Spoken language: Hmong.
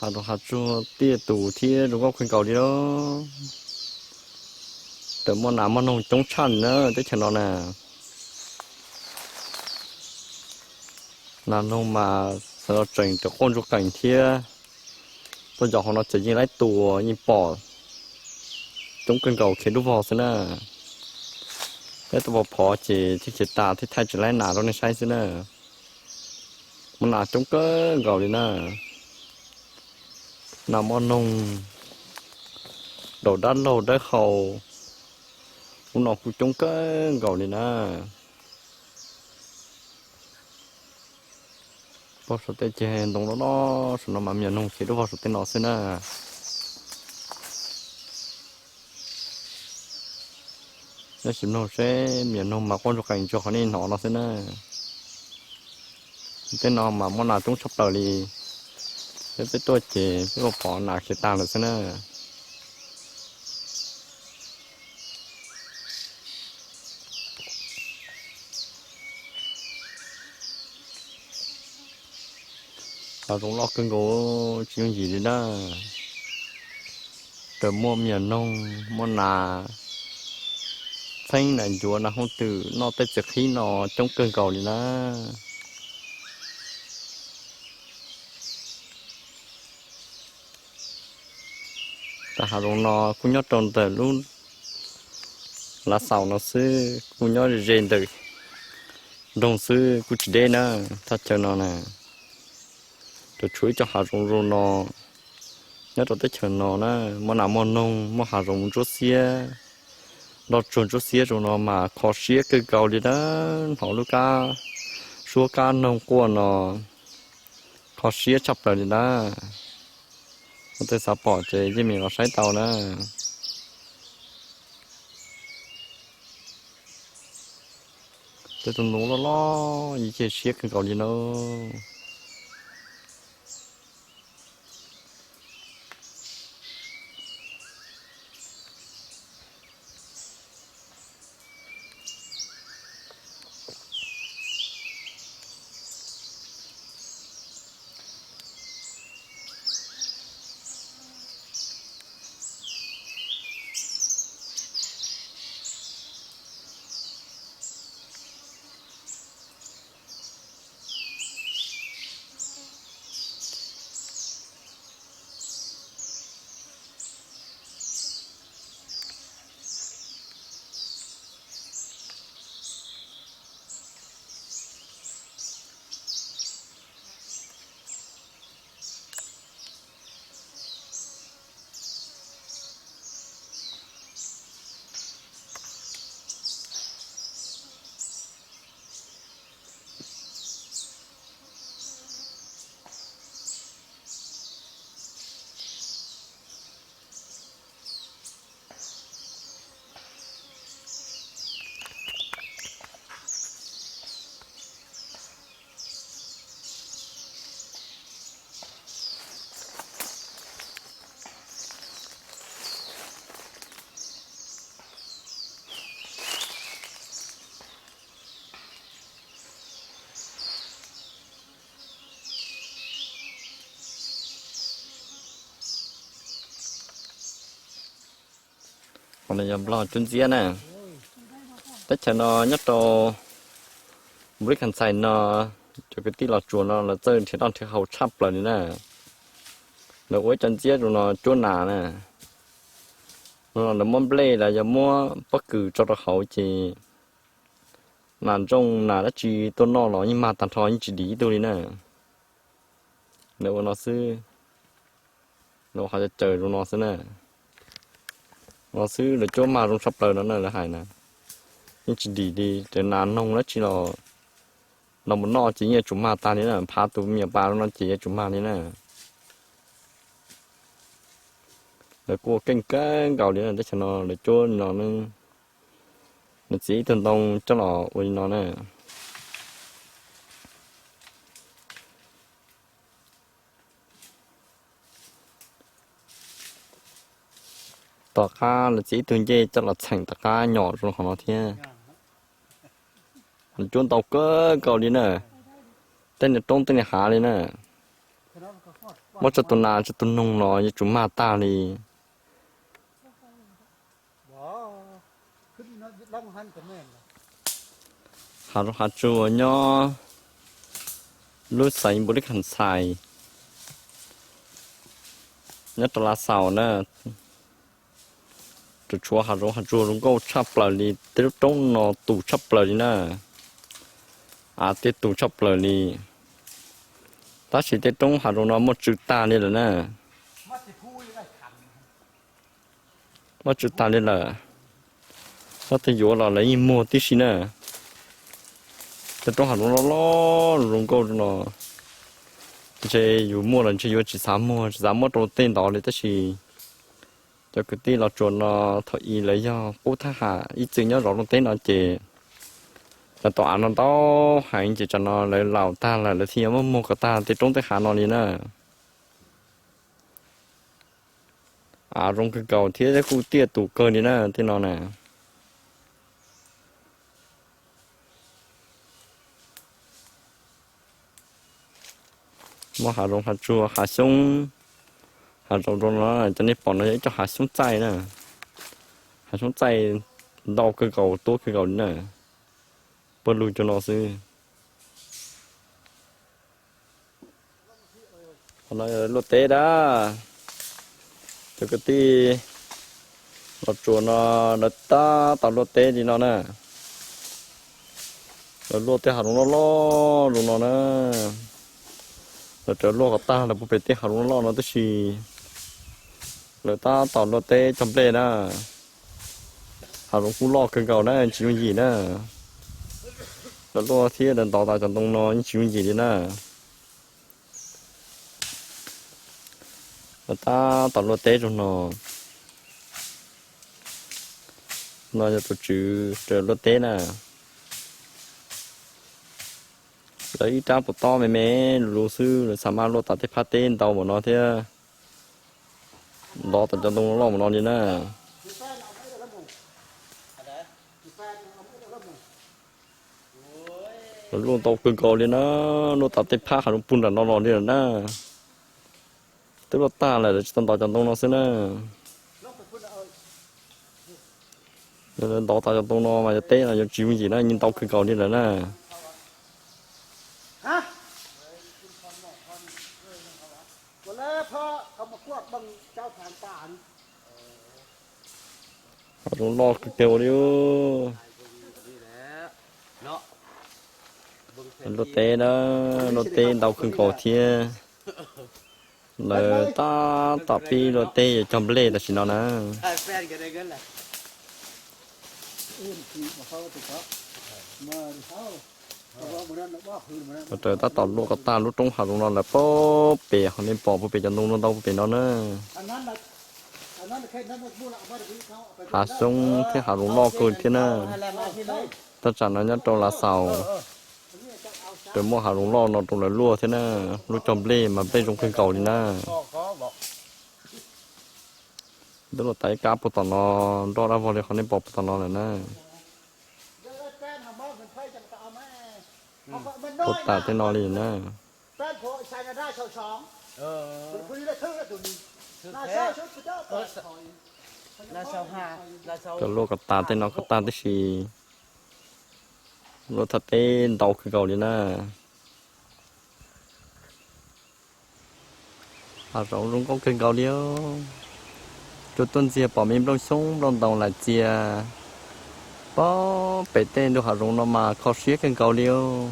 Rau hav tsuag tiaj tus thiab zoo nkauj kawg nkaus li lawm. Tseem muaj nas muaj noog coob tshaj li na teb chaws no na. Nas noog mas xav los tseem tseem quaj ntsuag qees thiab. Tuaj yos hauv no ces yeej laib tua yeej pom coob kawg nkaus khiav dub vog xwb na. Peb tuaj pov phov ces thiaj khiav tas thiaj thaij tsis laib nas rau nej saib xwb na. Muaj nas coob kawg nkaus li na. Nas muaj noog, daus dawb laug dawb hau, lub no kuj coob kawg nkaus li na. Pog saum tej ceg ntoo loj loj saum no mas me nyuam noog khiav dub vog saum tej no xwb na. Nej sim mloog seb me nyuam noog mas quaj ntsuag qees ntsuag qhov nej hnov no xwb na. Tej no mas muaj nas coob tshaj plaws li. Peb peb tuaj ces peb ua pom nas khiav tag lawm xwb na. Hav zoov loj kawg nkaus tsis yooj yim li na. Raws muaj me nyuam noog muaj nas txheeb nas ncuav nas hooj twm noj tej txiv qhib no coob kawg nkaus li na. Tag hav zoov no kuj nyob rau ntawm lub lav xaus no xwb kuj nyob ze ntawm nroog xwb kuj tsis deb na. Thaj chaw no na, tsuas tshuav ib co hav zoov zoo no nyob rau teb chaws no na. Muaj nas muaj noog muaj hav zoov ntsuab xiab, nroj tsuag ntsuab xiab zoo no mas kho siab kawg nkaus li na. Hnov lub kab suab kab noog quaj no kho siab tshaj plaws li na. Leej twg xav pom ces yeej meem los saib tau na. Tej tus ntoo loj loj yeej cia siab kawg nkaus li na. Qhov no yog nplog cuab ntxiab na. Teb chaws no nyob rau npus li khav ntxhais no, cov kwv tij los tsuas no lawv txawj nrhiav noj nrhiav haus tshaj plaws li na. Lawv ua ib co ntxiab zoo no cuab nas na. Zoo no lawv muab nplej los yog muab pob kws tso rau hauv ces nas ntsooj nas dab tsi tuaj noj los yeej mag tag nrho yeej tsis dim ib tug li na. Lawv ua no xwb, lawv ua qhov caws zoo no xwb na. No xwb lawv cuab mag zoo tshaj plaws no na lawv hais na. Yeej tsis dim li, raws nas noog dab tsi los los mus noj ces yeej yuav tsum mag tag li na, phav tus me nyuam pas zoo no ces yuav tsum mag li na. Lawv kuj ua keej kawg nkaus li na, teb chaws no lawv cuab li no, lawv txiav ib tug ntoo coj los ua li no na. Tom qab lawv txiav ib tug ncej coj los txheem tom qab nyom zoo qhov no thiab. Lawv cuab ntau kawg nkaus li na, tej niag roob tej niag hav li na. Muab tso tus nas tso tus noog los yuav tsum mag tag li. Hav zoov hav tsuag nyob lub xeev Npus Lis Kham Xais, nyob rau Lav Xaus na. Tsuas tshuav hav zoov hav tsuag zoo nkauj tshaj plaws li, tej lub roob no tus tshaj plaws li na. Av tej tus tshaj plaws li. Tab sis tej roob hav zoov no muaj tswv tag li lawm na. Muaj tswv tag li lawm. Muaj tej yuav los lawv yeej muag tib si na. Tej roob hav zoov loj loj zoo nkauj no, ntshe yus muaj los ntshe yuav tsis xav muag tsis xav muab rau tej ntawd li tab sis cov kwv tij Los Tsuas no thaum ub lawv yog qub thab ham ib txwm nyob zov rooj teb no ces lawv tau av no ntau heev ces tsam no lawv laus tag lawm lawv thiaj yuav muab muag kom tag tej roob tej hav no li na. Av zoo kawg nkaus thiab kuj tiaj tus kawg li na tej no na. Muaj hav zoov hav tsuag hav xyoob, hav zoov zoo no cov nej pom no yog ib co hav xyoob txaij na. Hav xyoob txaij ntau kawg nkaus tuab kawg nkaus li na. Puag lug cov no xwb. Qhov no luaj teb dab. Cov kwv tij Los Tsuas no lawv tab tom luaj teb li no na. Lawv luaj tej hav zoov loj loj zoo no na. Lawv raws luaj kom tag lawm puag pem tej hav zoov loj no tib si. Lawv tab tom luaj teb cog nplej na. Hav zoov kuj loj kawg nkaus na tsis yooj yim na. Lawv luaj thiab lawv ntov tas cov ntoo no yeej tsis yooj yim li na. Lawv tab tom luaj teb rau no. No yog tus tswv raws luaj teb na. Lawv ib rab puas tob me me lus xwb lawv xav mas luaj tas tej phab teb ntau npaum no thiab. Ntov tas cov ntoo loj npaum no li na. Lawv luaj ntau kawg nkaus li na, luaj tas tej phab hav zoov puag nram no los li lawm na. Twb luaj tag lawm lawv tsis tau ntov cov ntoo no xwb na. Ntov tas cov ntoo no mas yog teb no yuav tsis yooj yim na, yeej ntau kawg nkaus li lawm na. Hav zoov loj kawg nkaus li. Luaj teb na, luaj teb ntau kawg nkaus thiab. Lawv tab tom pib luaj teb yuav cog nplej tam sim no na. Raws tab tom luaj kom tag lub roob hav zoov no lawm puag pem, ho nej pom puag pem cov ntoo no ntau puag pem no na. Hav xyoob thiab hav zoov loj kawg thiab na. Thaj tsam no nyob rau Lav Xaus, raws muaj hav zoov loj no rau lawv luaj thiab na. Lub cog nplej mas nplej zoo kawg nkaus li na. Twb luaj tas ib kab puag tom no, nroj dab vog li qhov nej pom puag tom no lawm na. Puag tas tej no li na. Cov luaj kom tas tej no kom tag tib si. Luaj thaj teb ntau kawg nkaus li na. Hav zoov zoo nkauj kawg nkaus li. Cua tuaj ntxiag pom me nplooj xyoob nplooj ntoos laim txias. Puag pem tej ntug hav zoov no mas kho siab kawg nkaus li os.